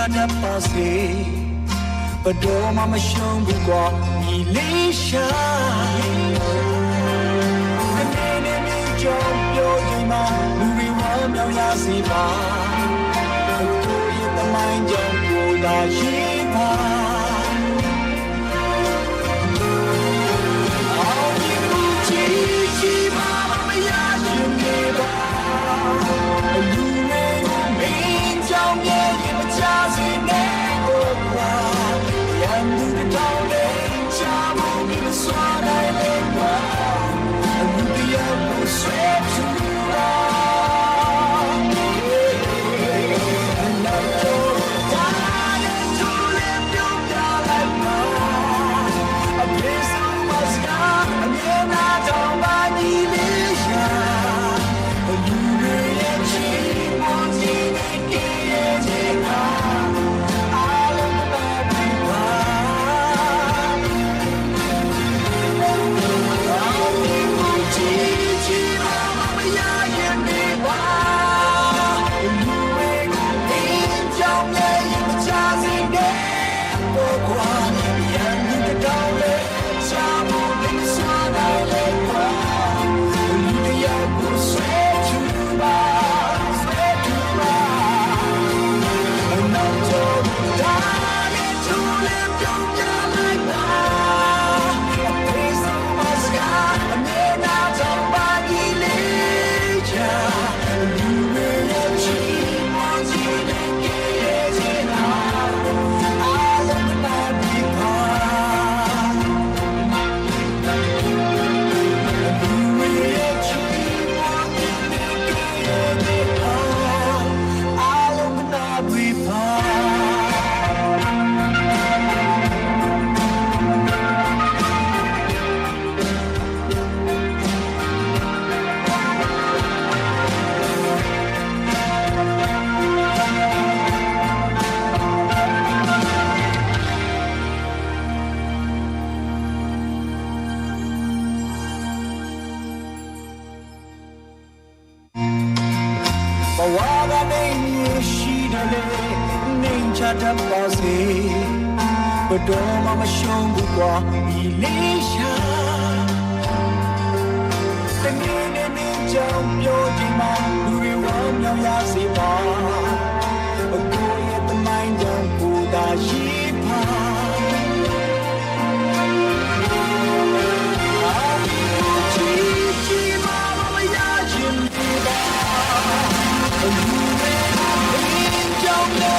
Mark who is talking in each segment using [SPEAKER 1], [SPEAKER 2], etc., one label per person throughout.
[SPEAKER 1] ချတတ်ပါစေဘတော်မှမရှုံးဘူးကွာညီလေးရှာတနေ့နေ့မင်းကြောင့်ပြောချိန်မှာလူတွေဝမ်းမြောက်ရစေပါကိုယ့်ရဲ့တမိုင်းကြောင့်ကိုသာရှိပါအောင်မြင်မှုချီချီပါမရရင်နေပါလူတွေကိုမင်းကြောင့်ရဲ့ရင်မချစေနဲ့ကိုကွာရန်သူတွေတောင်းနေချဖို့မစွမ်းနိုင်လေကွာလူတယောက်ကိုဆွဲထူတာနောက်တော့ဒါနဲ့သူလည်းပြုံးပြလိုက်ပါအဖေဆုံးမစကားအမြဲတမ်းတော့ပါညီလေးရှာလူတွေရဲ့ချီးမွမ်းခြင်းနဲ့ကြည်ရဲ့ခြင်းဟာအားလုံးပဲပြပါ Bye. ဘဝကနေမြေရှိတယ်လေနေချတတ်ပါစေဘတော်မှမရှုံးဘူးကွာဒီလေးရှာတနေ့နေ့မင်းကြောင့်ပြောကြည့်မှလူတွေဝမ်းမြောက်ရစေပါအကိုရဲ့တမိုင်းကြောင့်ကိုသာရှိပါချီချီမမရချင်ဒီပါလူတွေမင်းကြောင့်လေ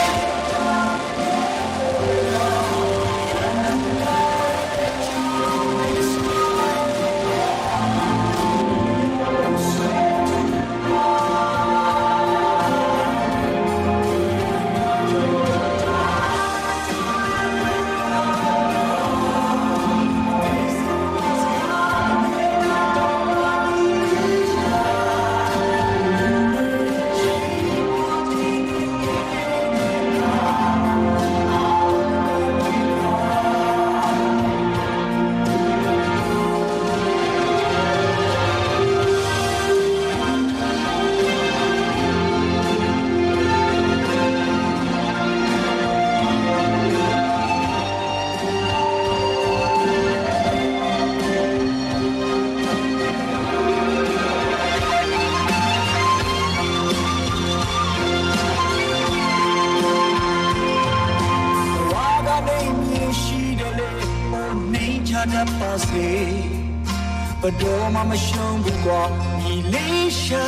[SPEAKER 1] ဝါကနေမြေရှိတယ်လေဟိုနေချတတ်ပါစေဘတော်မှမရှုံးဘူးကွာညီလေးရှာ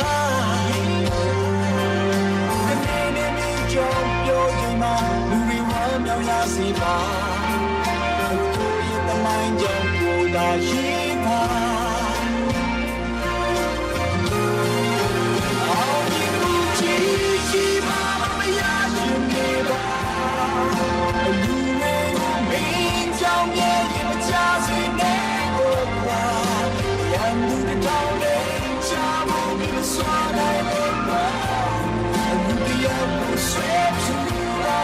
[SPEAKER 1] တနေ့နေ့မင်းကြောင့်ပြောချိန်မှာလူတွေဝမ်းမြောက်ရစေပါကိုယ့်ရဲ့တမိုင်းကြောင့်ကိုသာရှိပါအောင်မြင်မှုချီချီပါမရရင်နေပါ လူတွေကိုမင်းကြောင့်ရဲ့ရင်မချစေနဲ့ကိုကွာရန်သူတွေတောင်းနေချဖို့မစွမ်းနိုင်လေကွာလူတယောက်ကိုဆွဲထူလာ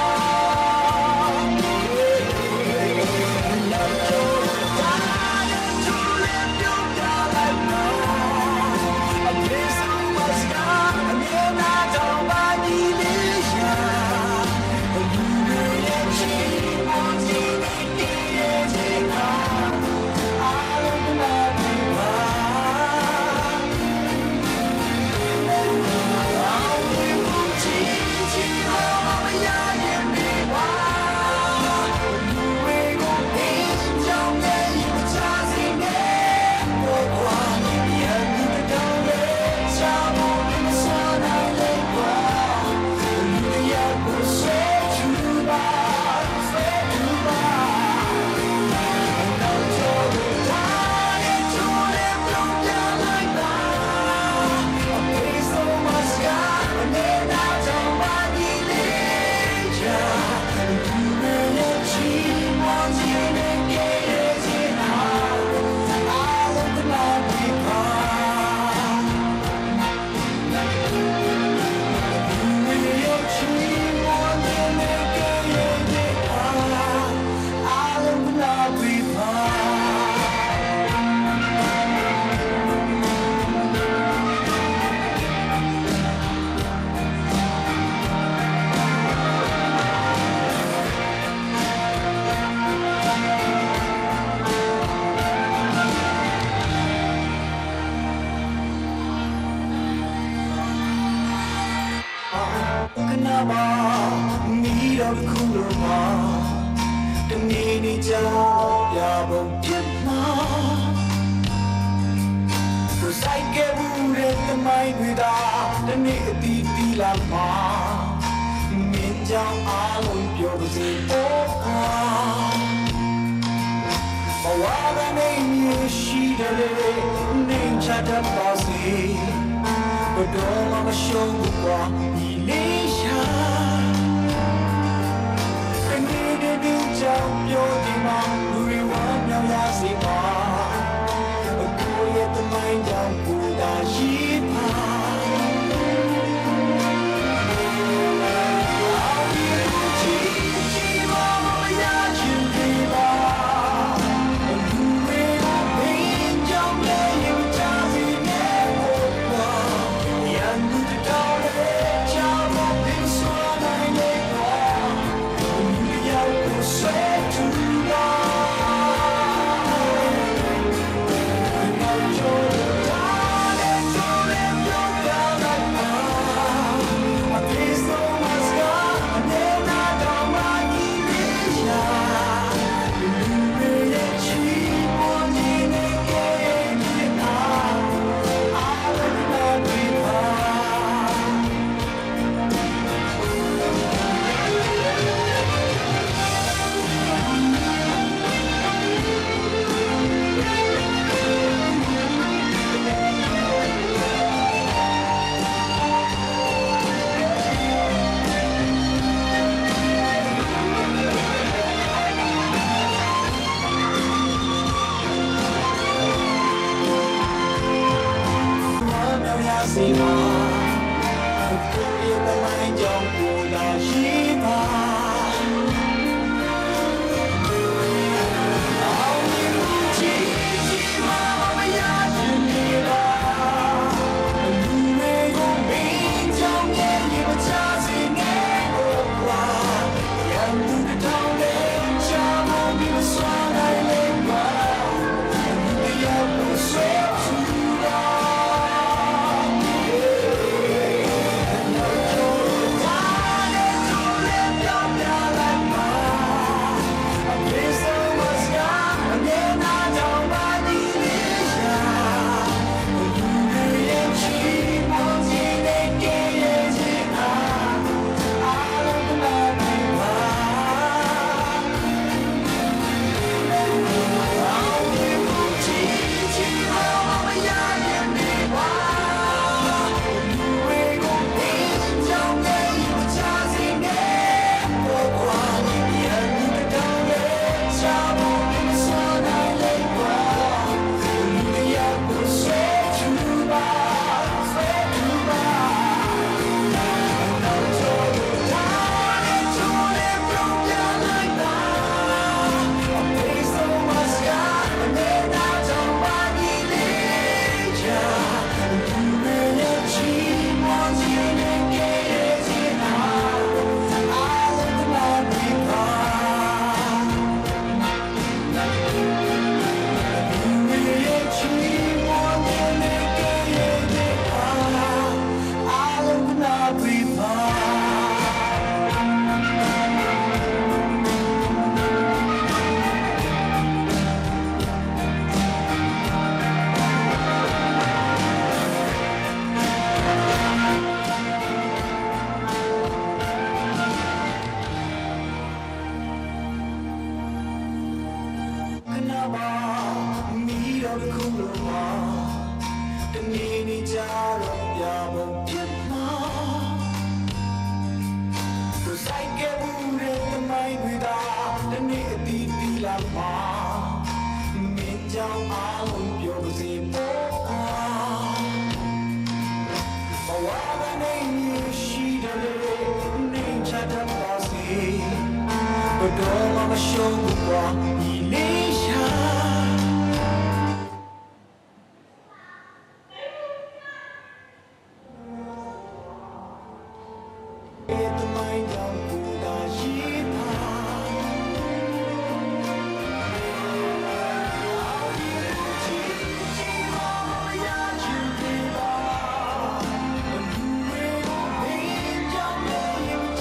[SPEAKER 1] နောက်တော့ဒါနဲ့သူ ပါမိတော့တစ်ခုလို့ပါတနေ့နေ့ကြောင်ပြပုံဖြစ်မှာကိုဆိုင်ခဲ့ဘူးတဲ့သမိုင်းတွေသာတနေ့အတီးတီးလာမှာမင်းကြောင့်အားလုံးပြောပါစေတော့ကွာဘဝကနေမြေရှိတယ်လေနေချတတ်ပါစေဘတော်မှမရှုံးဘူးကွာဒီလေးရှာတနေ့တည်းကြောင့်ပြောဒီမှာလူတွေဝမ်းမြောက်ရစေပါကိုယ့်ရဲ့တမိုင်းကြောင့်ကိုယ်သာရှိပါ စေပါကိုယ့်ရဲ့တမိုင်းကြောင့်ကိုယ်သာရှိပါအောင်မြင်မှုချီချီမမရချင်နေပါလူတွေကိုမင်းကြောင့်ရဲ့ရေမချစေနဲ့ကိုကွာရန်သူတစ်ထောင်နဲ့ချာမမစွာနိုင်လေကွာတရားကိုဆွဲထူတာ ခဏပါမိတော့တစ်ခုလို့ပါတနေ့နေ့ကြတော့ပြပုံဖြစ်မှာကိုဆိုင်ခဲ့ဘူးတဲ့သမိုင်းတွေသာတနေ့အတီးတီးလာမှာမင်းကြောင့်အားလုံးပြောပါစေပေါ်ကွာဘဝကနေမြေရှိတယ်လေနေချတတ်ပါစေဘတော်မှမရှုံးဘူးကွာဒီလေးရှာ ရဲ့တမိုင်းကြောင့်ကိုယ်သာရှိပါအောင်မြင်မှုချီချီမရချင်သေးပါလူတွေကိုမင်းကြောင့်လည်းရင်ချ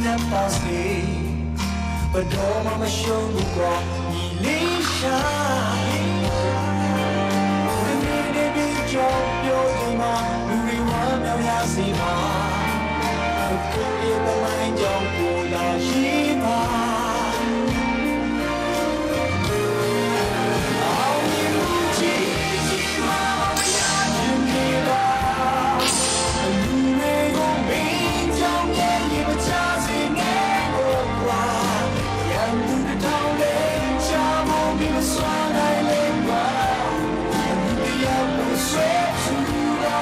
[SPEAKER 1] တတ်ပါစေဘတော်မှမရှုံးဘူးကွာညီလေးရှာဒီနေ့ဒီပြီးကြောပြောဒီမှာလူတွေဝမ်းမြောက်ရစေပါကိုယ့်ရဲ့တမိုင်းကြောင့်ကိုလာရှိပါအောင်မြင်မှုချီချီမှာမရချင်နေပါလူတွေကိုမင်းကြောင့်ရဲ့ရေမချစေနဲ့ကွာရန်သူတစ်ထောင်လေးချဖို့မစွမ်းနိုင်လေကွာတရားကိုဆွဲထူတာ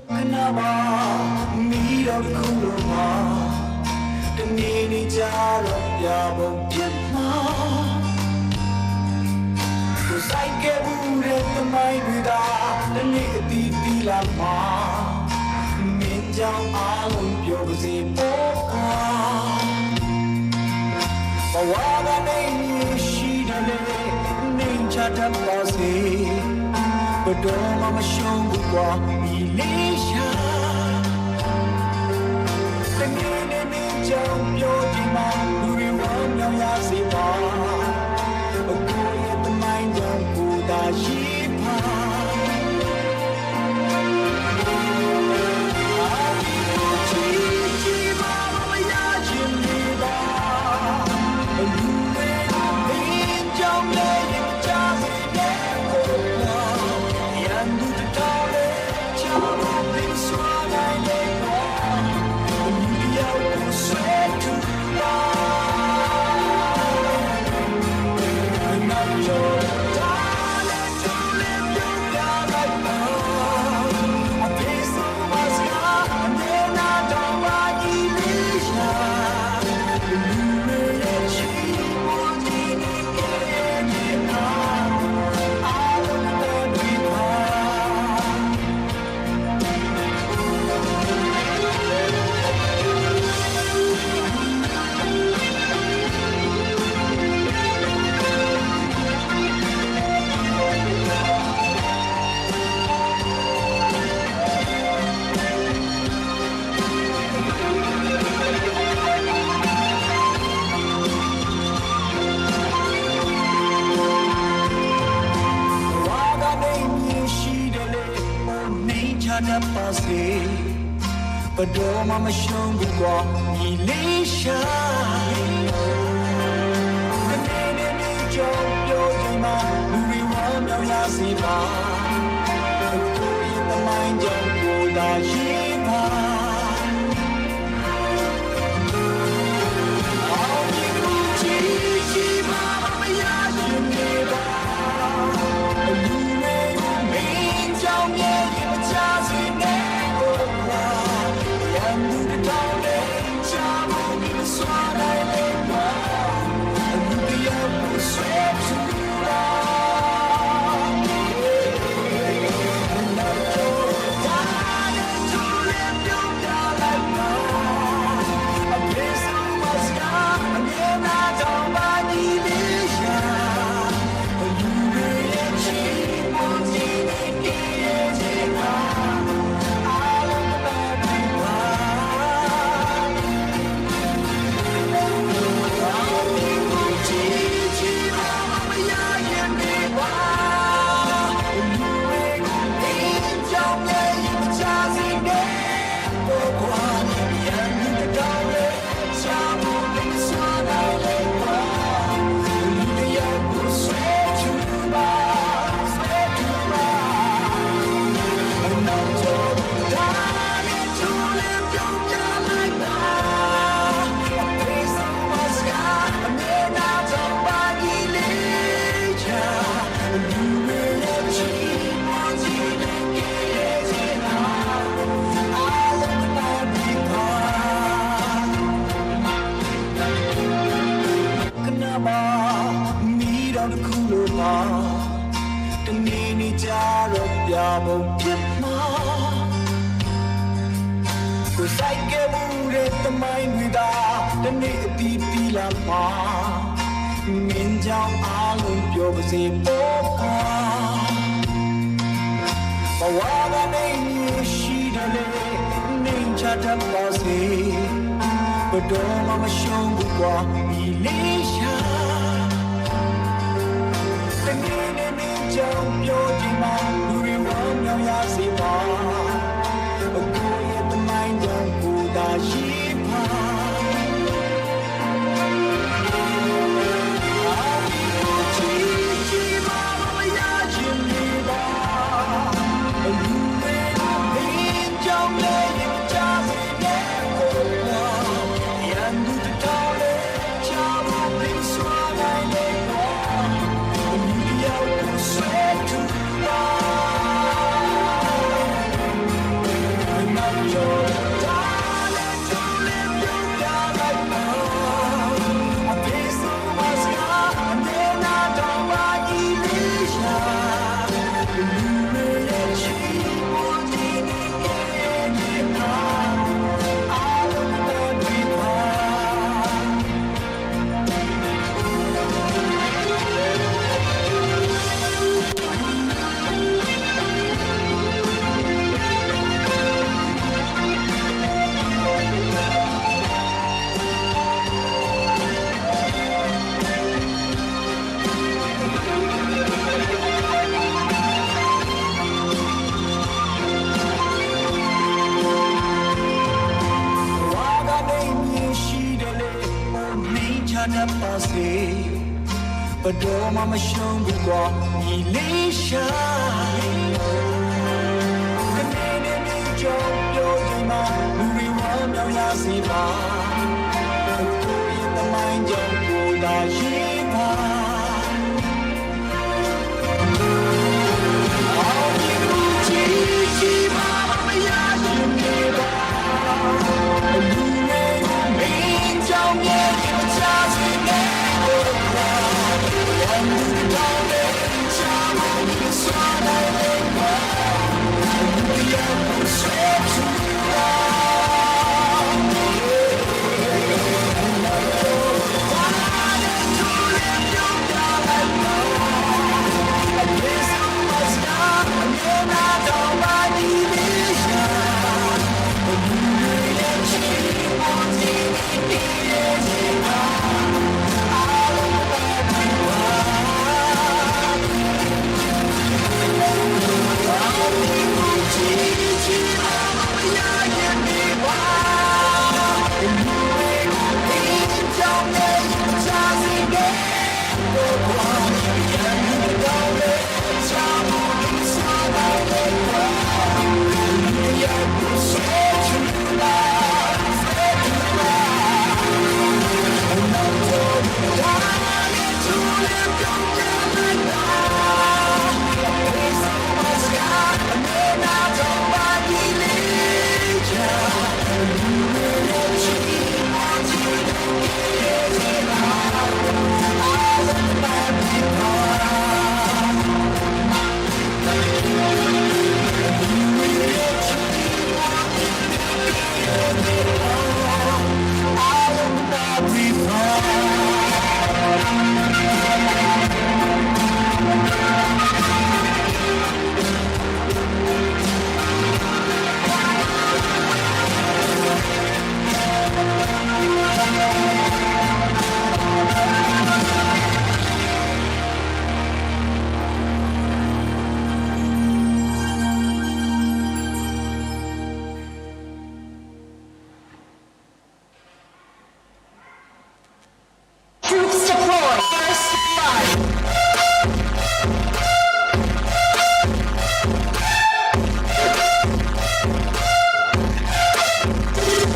[SPEAKER 1] ခဏပါမီတော့ခုလိုပါတနေ့နေ့ကြတော့ပြပုံဖြစ်မှာကိုဆိုင်ခဲ့ဘူးတဲ့သမိုင်းတွေသာတနေ့အတီးတီးလာမှာမင်းကြောင့်အားလုံးပြောပါစေပေါ်ကွာဘဝကနေရှိတယ်လေနေချတတ်ပါစေဘတော်မှမရှုံးဘူးကွာဒီလေးရှာတနေ့နေ့မင်းကြောင့်ပြောကြည့်မှလူတွေဝမ်းမြောက်ရစေပါအခုရဲ့တမိုင်းကြောင့်ကိုသာရှိပါချီချီမမရချင်နေပါလူတွေကိုမင်းကြောင့်လည်းကြစေတဲ့ကိုယ်ရန်သူတောင်းလေချာဖို့ပြီးစွာနိုင်လေတော့လူတယောက်ကိုဆွဲထူပါ I ဝါကနေမြရှိတယ်လေနေချတတ်ပါစေဘတော်မှမရှုံးဘူးကွာညီလေးရှာတနေ့နေ့နေ့ကြောင့်ပြောကြမှာလူတွေဝမ်းမြောက်ရစေပါကိုယ်ရဲ့တမိုင်းကြောင့်ကိုသာရှိပါအောင်မြင်မှုချီချီမမရရင်နေပါလူတွေကိုမင်းကြောင့်ရဲ့မချစေနဲ့ကိုကွာရန်သူတောင်းတဲ့ချဖို့မစွာနိုင်လေကွာလူတယောက်ကို တစ်ခုလိုပါတနေ့နေ့ကြတော့ပြပုံဖြစ်မှာကိုဆိုင်ခဲ့မှုတဲ့တမိုင်းတွေသာတနေ့အပြီးပြီးလာမှာမင်းကြောင့်အားလုံးပြောပါစေပေါ်ပါဘဝကနေရှိတယ်လေနေချတတ်ပါစေဘတော်မှမရှုံးဘူးကွာဒီလေးရှာတနေ့နေ့မင်းကြောင့်ပြောချင်မှလူတွေဝမ်းမြောက်ရစေပါကိုယ့်ရဲ့တမိုင်းကြောင့်ကိုသာရှိပါချီချီမမရချင်နေပါလူတွေမင်းကြောင့်လည်းကြစေတဲ့ကိုယ်ကရန်သူတောင်းလေချဖို့ပြစွာနိုင်လေကွာလူတယောက်ကိုဆွဲထူပါ Bye. ဝါကနေမြင်ရှိတယ်လေမင်းချတတ်ပါစေဘတော်မှမရှုံးဘူးကွာညီလေးရှာတနေ့နေ့မင်းကြောင့်ပြောချင်မှလူတွေဝမ်းမြောက်ရစေပါကိုယ့်ရဲ့တမိုင်းကြောင့်ကိုသာရှိပါအောင်မြင်မှုချီချီမမရရင်နေပါ လူတွေကိုမင်းကြောင့်ရဲ့ချာစီနေတော့ကွာရန်သူတောင်းတဲ့ချာမဆွာနိုင်လေကွာလူတယောက်ကိုဆွဲထူတာ
[SPEAKER 2] Troops deployed. First blood.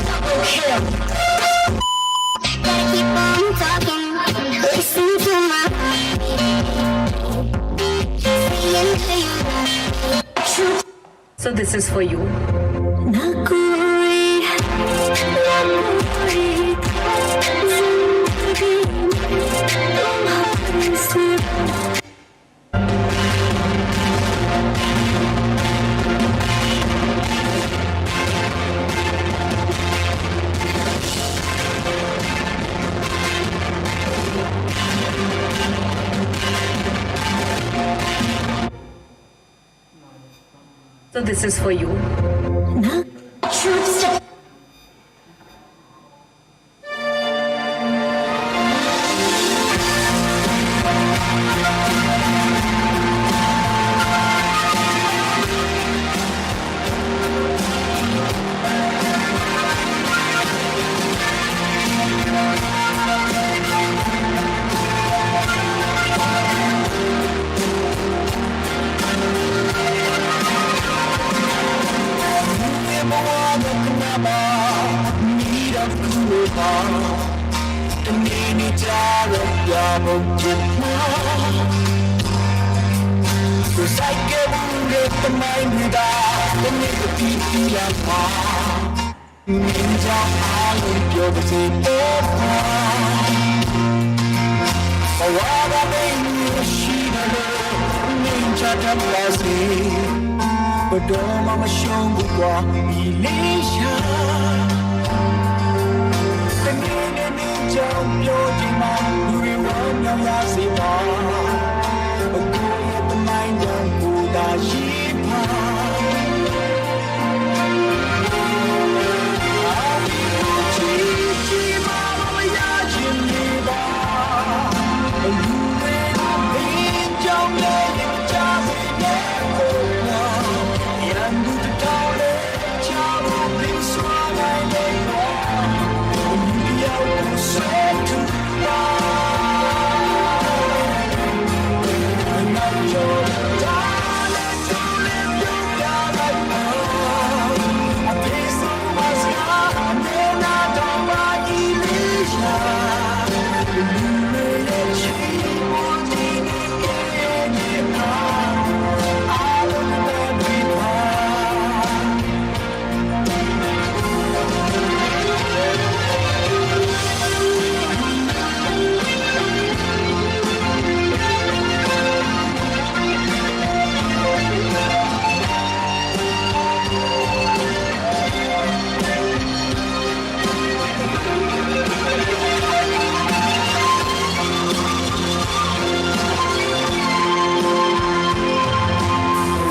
[SPEAKER 2] Double kill.
[SPEAKER 3] Gotta keep on talking. Listen to my heartbeat. Saying to you.
[SPEAKER 2] Troops
[SPEAKER 4] So this is for you.
[SPEAKER 3] ना कोई ना कोई जिंदगी तुम्हारे सिवा।
[SPEAKER 2] So this is for you.
[SPEAKER 3] Troops
[SPEAKER 1] တမီနီကြတော့ပြပုံဖြစ်မှာကိုဆိုင်ကဘူးရဲ့တမိုင်းဒါတနေ့တည်းတီလာမှာမင်းကြောင့်အားလုံးပြောပါစေတော့ပါဘဝကမင်းရှိတယ်လို့မင်းချတတ်ပါစေဘတော်မှမရှုံးဘူးကွာဒီလေးရှာ တနေ့နေ့နေ့ကြောင်ပြောချင်မှလူတွေဝမ်းမြောက်ရစေပါအခုရဲ့တမိုင်းကြောင့်ကိုသာရှိပါအောင်ကိုချီချီမမရချင်နေပါလူတွေကမင်းကြောင့်လည်းကြစေတဲ့ကိုကရန်သူတောင်းလေချဖို့ပြီးစွာနိုင်လေ I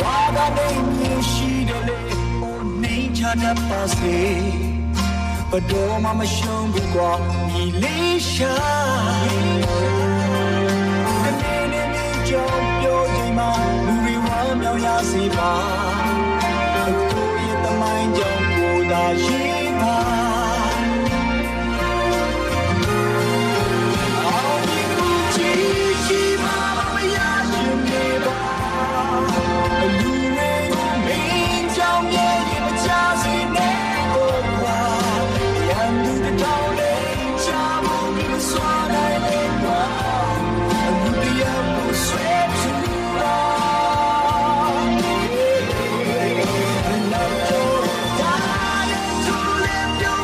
[SPEAKER 1] ဝါကနေမြင်ရှိတယ်လေဟိုနေချတတ်ပါစေဘတော်မှမရှုံးဘူးကွာညီလေးရှာတနေ့နေ့မြင်ကြောင်ပြောချိန်မှာလူတွေဝမ်းမြောက်ရစေပါကိုယ့်ရဲ့တမိုင်းကြောင့်ကိုယ်သာရှိပါအောင်မြင်မှုချီချီမမရရှင်နေပါ လူတွေကိုမင်းကြောင့်ရဲ့ရင်မချစေနဲ့တော့ကွာရန်သူတစ်ထောင်လေးချဖို့မစွာနိုင်လေကွာလူတယောက်ကိုဆွဲထူတာနောက်တော့ဒါနဲ့သူလည်းပြော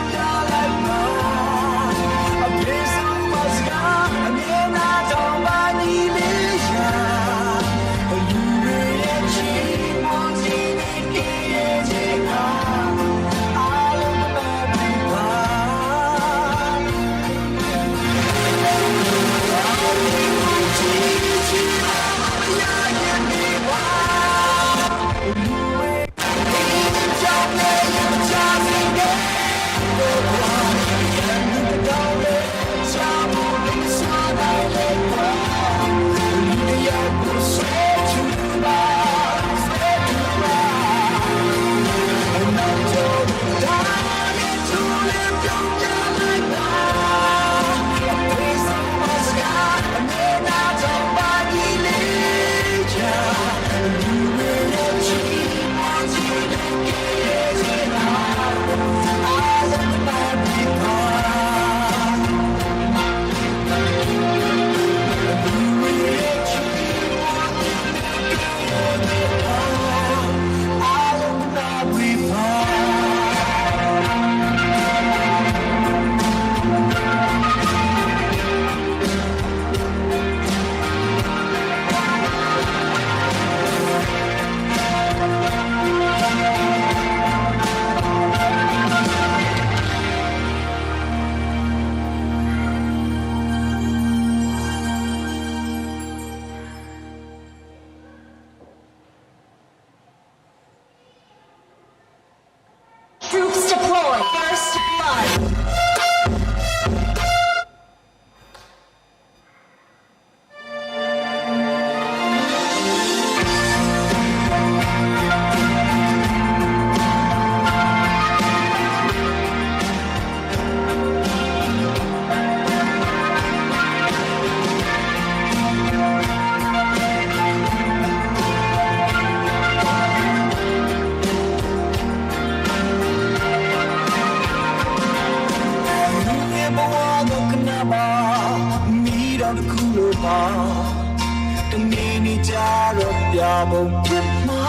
[SPEAKER 1] ပြပုံဖြစ်မှာ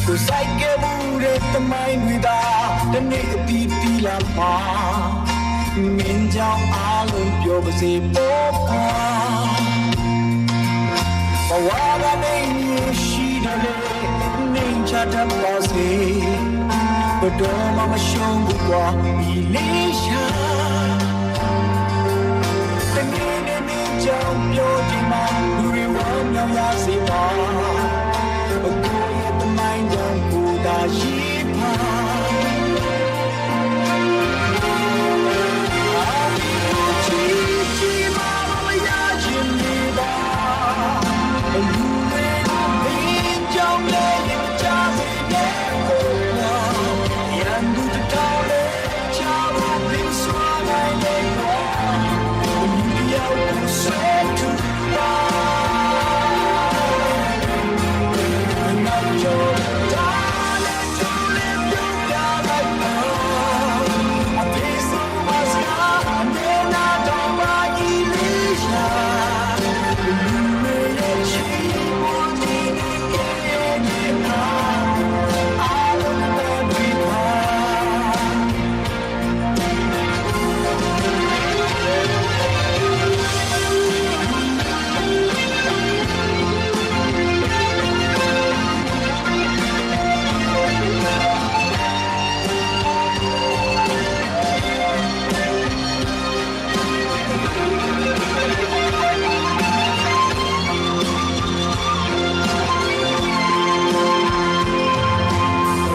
[SPEAKER 1] ကိုဆိုင်ကမှုတဲ့တမိုင်းတွေသာတနေ့အပြီးပြီးလာမှာမင်းကြောင့်အားလုံးပြောပါစေပေါ်ပါဘဝကနေရှိတယ်လေနေချတတ်ပါစေဘတော်မှမရှုံးဘူးကွာဒီလေးရှာတနေ့နေ့မင်းကြောင့်ပြောချင်မှာလူတွေဝမ်းမြောက်ရစေပါအကိုရဲ့တမိုင်းကြောင့်ကိုသာရှိပါချီချီမမရချင်နေပါလူတွေကိုမင်းကြောင့်လည်းမကြစေနဲ့ကိုကွာရန်သူတောင်းလေချဖို့ပြစွာနိုင်လေကွာလူတယောက်ကိုဆွဲထူပါနောက်ကျော်ဒါလည်းကျလည်းပြုတ်ပြလိုက်ပါအဖေဆုံးမစကားအနေနာတော်ပါကြီးလေးရှာလူတွေရဲ့ချီမွန်တဲ့ကဲနေတာအလုံးတော်ဒီပါ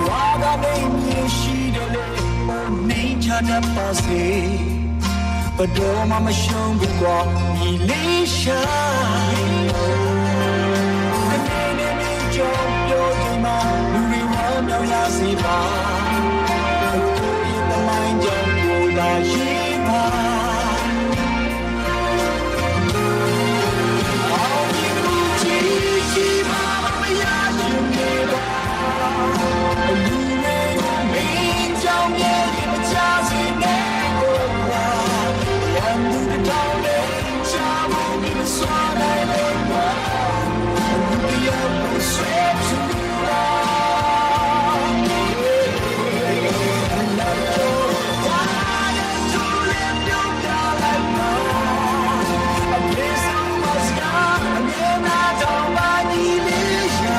[SPEAKER 1] ဝါကနေမြေရှိတယ်လေနေချတတ်ပါစေဘတော်မှမရှုံးဘူးကွာညီလေးရှာတနေ့နေ့မင်းကြောင့်ပြောချင်မှာလူတွေဝမ်းမြောက်ရစေပါကိုယ့်ရဲ့တမိုင်းကြောင့်ကိုယ်သာရှိပါအောင်မြင်မှုချီချီမမရချင်နေပါ လူတွေကိုမင်းကြောင့်ရဲ့မချစေနဲ့ကိုကွာရန်သူတောင်းတဲ့ချဖို့မစွာနိုင်လေကွာလူတယောက်ကိုဆွဲထူလာနောက်တော့ဒါနဲ့သူလည်းပြုတ်ပြလိုက်ပါအဖေဆုံးမစကားအမြဲတမ်းတော်ပါညီလေးရှာ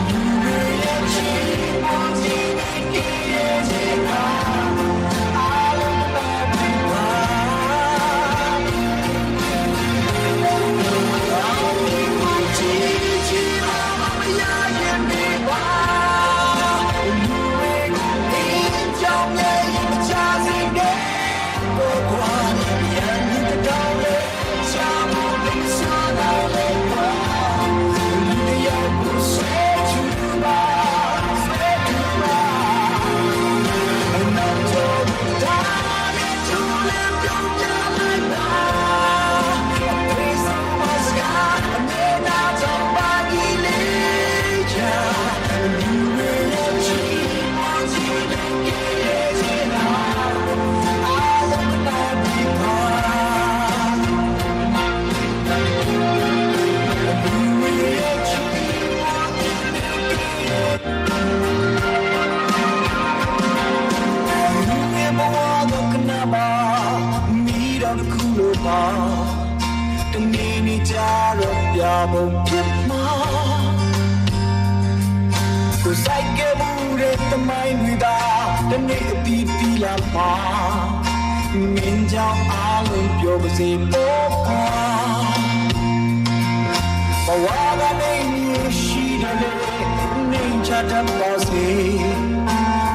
[SPEAKER 1] လူတွေရဲ့ချီးမွမ်းခြင်းနဲ့ကြည်ရဲ့စေတာအလုံးပဲပြပါအောင်ဒီမချီချီမမရရင်ဒီပါလူတွေကိုအင်းကြောင့်လည်းမချစေနဲ့တော့ကွာရန်သူတောင်းလေချဖို့လိမ့်စားနိုင်လေကွာ လူငယ်ဘဝတော့ခဏပါမိတော့တစ်ခုလိုပါတနေ့နေ့ကြတော့ပြပုံဖြစ်မှာကိုဆိုင်ကမှုတဲ့တမိုင်းတွေသာတနေ့အပြီးပြီးလာမှာမင်းကြောင့်အားလုံးပြောပါစေပေါ်ပါဘဝကနေမြေရှိတယ်လေနေချတတ်ပါစေ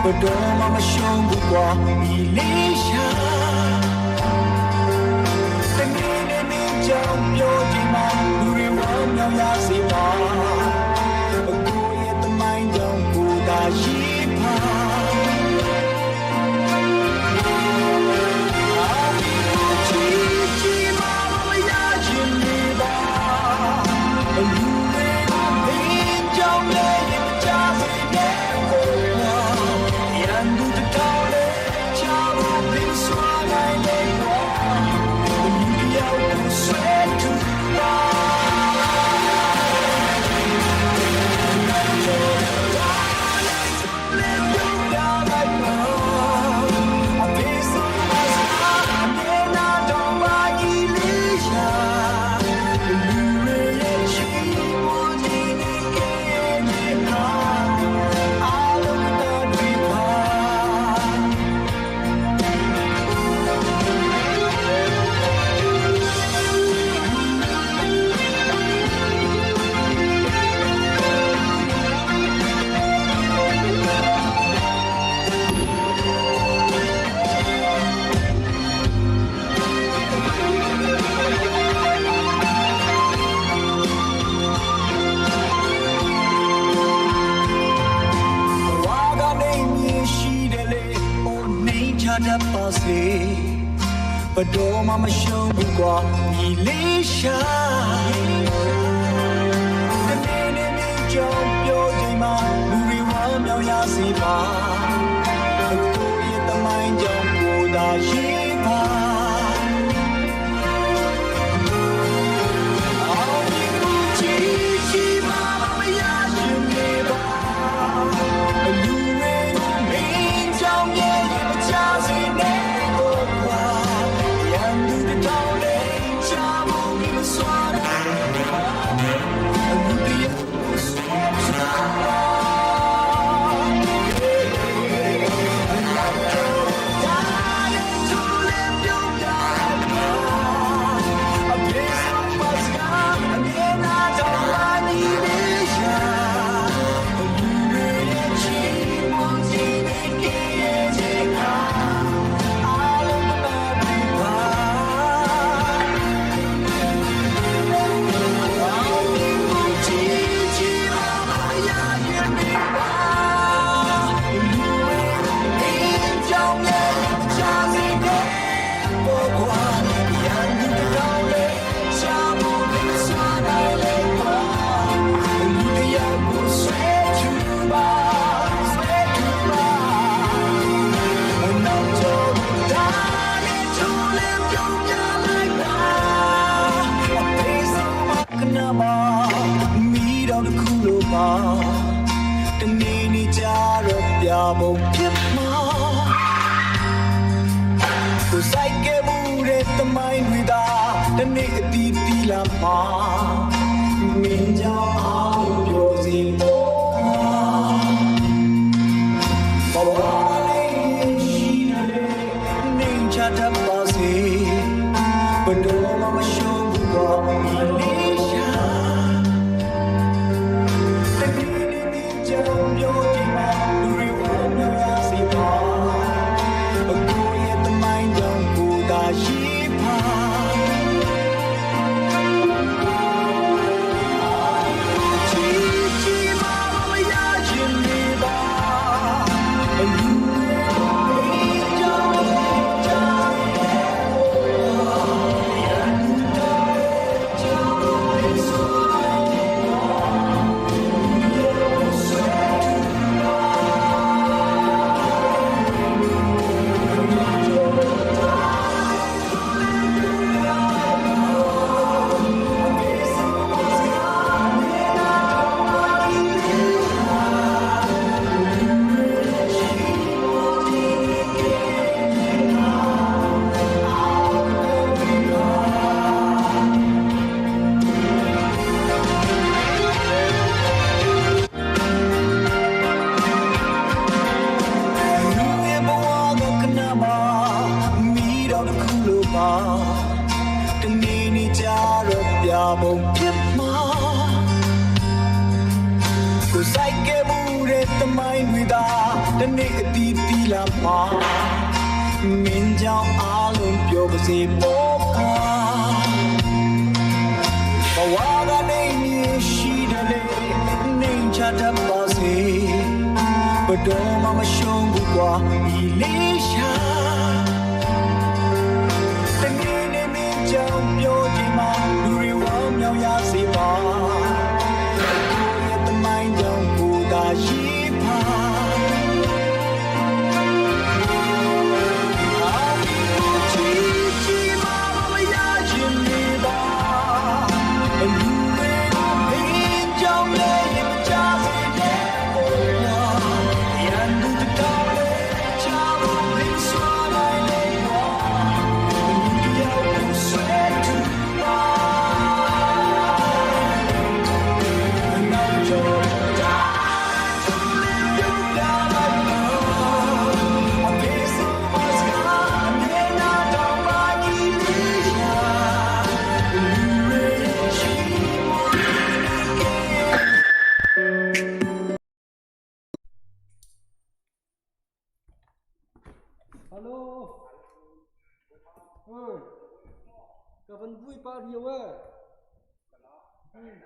[SPEAKER 1] ဘတော်မှမရှုံးဘူးကွာဒီလေးရှာတနေ့နေ့မင်းကြောင့်ပြောချင်မှာလူတွေဝမ်းမြောက်ရစေပါအကိုရဲ့တမိုင်းကြောင့်ကိုသာရှိပါအောင်ချီချီမမရချင်နေပါလူတွေကိုမင်းကြောင့်လည်းမကြစေနဲ့ကိုကွာရန်သူတောင်းလေချဖို့ပြစွာနိုင်လေကွာလူတယောက်ကိုဆွဲထူပါ စေဘတော်မှမရှုံးဘူးကွာညီလေးရှာတနေ့နေ့မင်းကြောင့်ပြောချိန်မှာလူတွေဝမ်းမြောက်ရစေပါကိုယ့်ရဲ့တမိုင်းကြောင့်ကိုယ်သာရှိပါအောင်မြင်မှုချီရှိပါမရရှင်နေပါလူတွေကိုမင်းကြောင့်ရဲ့မချစေနဲ့တော့ကွာရန်သူတွေတောင်းလေချဖို့မစွာတာလူတွေဆွဲချပါ မီတော့တစ်ခုလိုပါတနေ့နေ့ကြတော့ပြပုံဖြစ်မှာကိုဆိုင်ခဲ့မှုတဲ့တမိုင်းတွေသာတနေ့အတီးတီးလာမှာမင်းကြောင့်အားလို့ပြောစီပေါ်ဘဝလေးရှိတယ်နေချတတ်ပါစေဘယ်တော့မှမရှုံးဘူးတော့မလေးရှာ တကယ်နေမင်းကြောင့်ပြောကြည့်ပါလူတွေဝမ်းမြောက်ရစေပါအကိုရဲ့တမိုင်းကြောင့်ကိုသာရှိပါချီချီမမရချင်နေပါလူတွေကြောင့်ကြောင့် လူရဲ့ဘဝကကနမှာမိတော့တစ်ခုလိုပါတနေ့နေ့ကြတော့ပြပုံဖြစ်မှာကိုဆိုင်ခဲ့မှုတဲ့တမိုင်းတွေသာတနေ့အတီးတီးလာမှာမင်းကြောင့်အားလုံးပြောပါစေပေါ်ကွာဘဝကနေမြေရှိတယ်လေနေချတတ်ပါစေဘတော်မှမရှုံးဘူးကွာဒီလေးရှာတနေ့နေ့မင်းကြောင့်ပြောကြည့်မှာလူတွေဝမ်းမြောက်ရစေပါကိုယ့်ရဲ့တမိုင်းကြောင့်ကိုယ်သာရှိပါအောင်ချီချီမမရချင်နေပါလူတွေကိုမင်းကြောင့်လည်းမကြစေတဲ့ပေါ်မှာရန်သူတောင်းလေချဖို့လိမ့်စွာနိုင်လေတော့လူတယောက်ကိုဆွဲထူပါနောက်ကျော်
[SPEAKER 4] Hello. Oi. Ka van vui pa rio e.